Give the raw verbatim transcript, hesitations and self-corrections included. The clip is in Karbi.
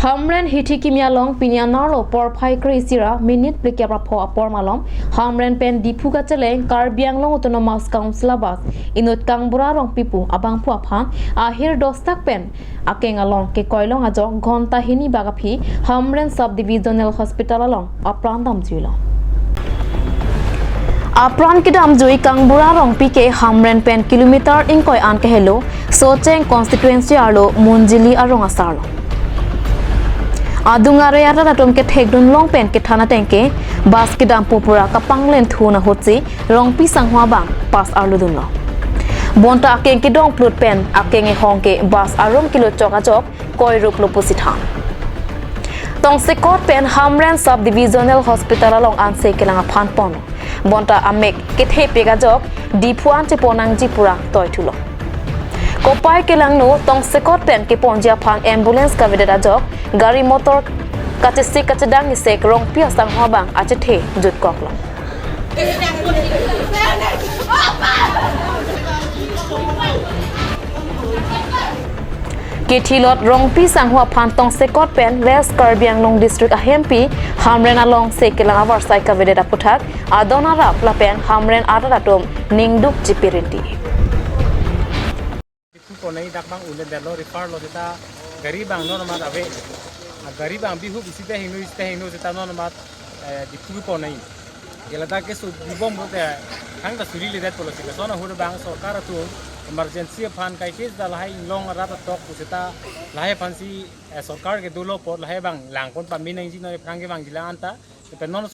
Hamren hithi kimi along pini anerlo porphai kre-isi ra minit phlikep ra pho apor malom Hamren pen Diphu kacheleng Karbi Anglong Autonomous Council a bus inut Kangbura Rongpi pu abangphu aphan ahir dostak pen akeng along kekoilong ajok ghonta hini bak aphi Hamren Sub Divisional Hospital along apran damjuilo. Apran kedamjui Kangbura Rongpi ke Hamren pen kilometer ingkoi an kehelo Socheng constituency arlo Munjili arong asarlo. Adung are arat atum kethekdun long pen kethan ateng ke bus kedam pu pura kapanglen thun ahutsi Rongpi sangho abang pass arludunlo. Bonta akeng kedong plut pen akeng ehong ke bus arum kilo chok ajok koiruplo pusi than. Tongsekot pen Hamren Sub Divisional Hospital along anse kelang aphan pon. Bonta amek kethepik ajok Diphu an chepo nangji pura toithulo. Kopai kelangno Tongsekot pen keponji aphan ambulance kavedet ajok gari motor kachesik kachedang isek Rongpi asangho abang achethe jutkoklo. Kethilot Rongpi sangho aphan Tongsekot pen West Karbi Anglong District ahempi Hamren along se kelang avarsai kavedet aphuthak adon arap lapen Hamren arat atum ningduk chipirinti. Diphu ponai dak bang un'e detlo refer lo seta gari bang non amat ave. A gari bang bihu bisita hingno isita hingno seta non amat, eh, Diphu ponai. Gela dak ke su dibom bote hang ta suri ledet polo seta. Sona huda bang sorkar atum emergency aphan kai ke da lahai inglong arat atok pu seta lahai aphan si, eh, sorkar ke dolo apot lahai bang langpon pame nangji non ephrang ke bang jilang anta. Pen non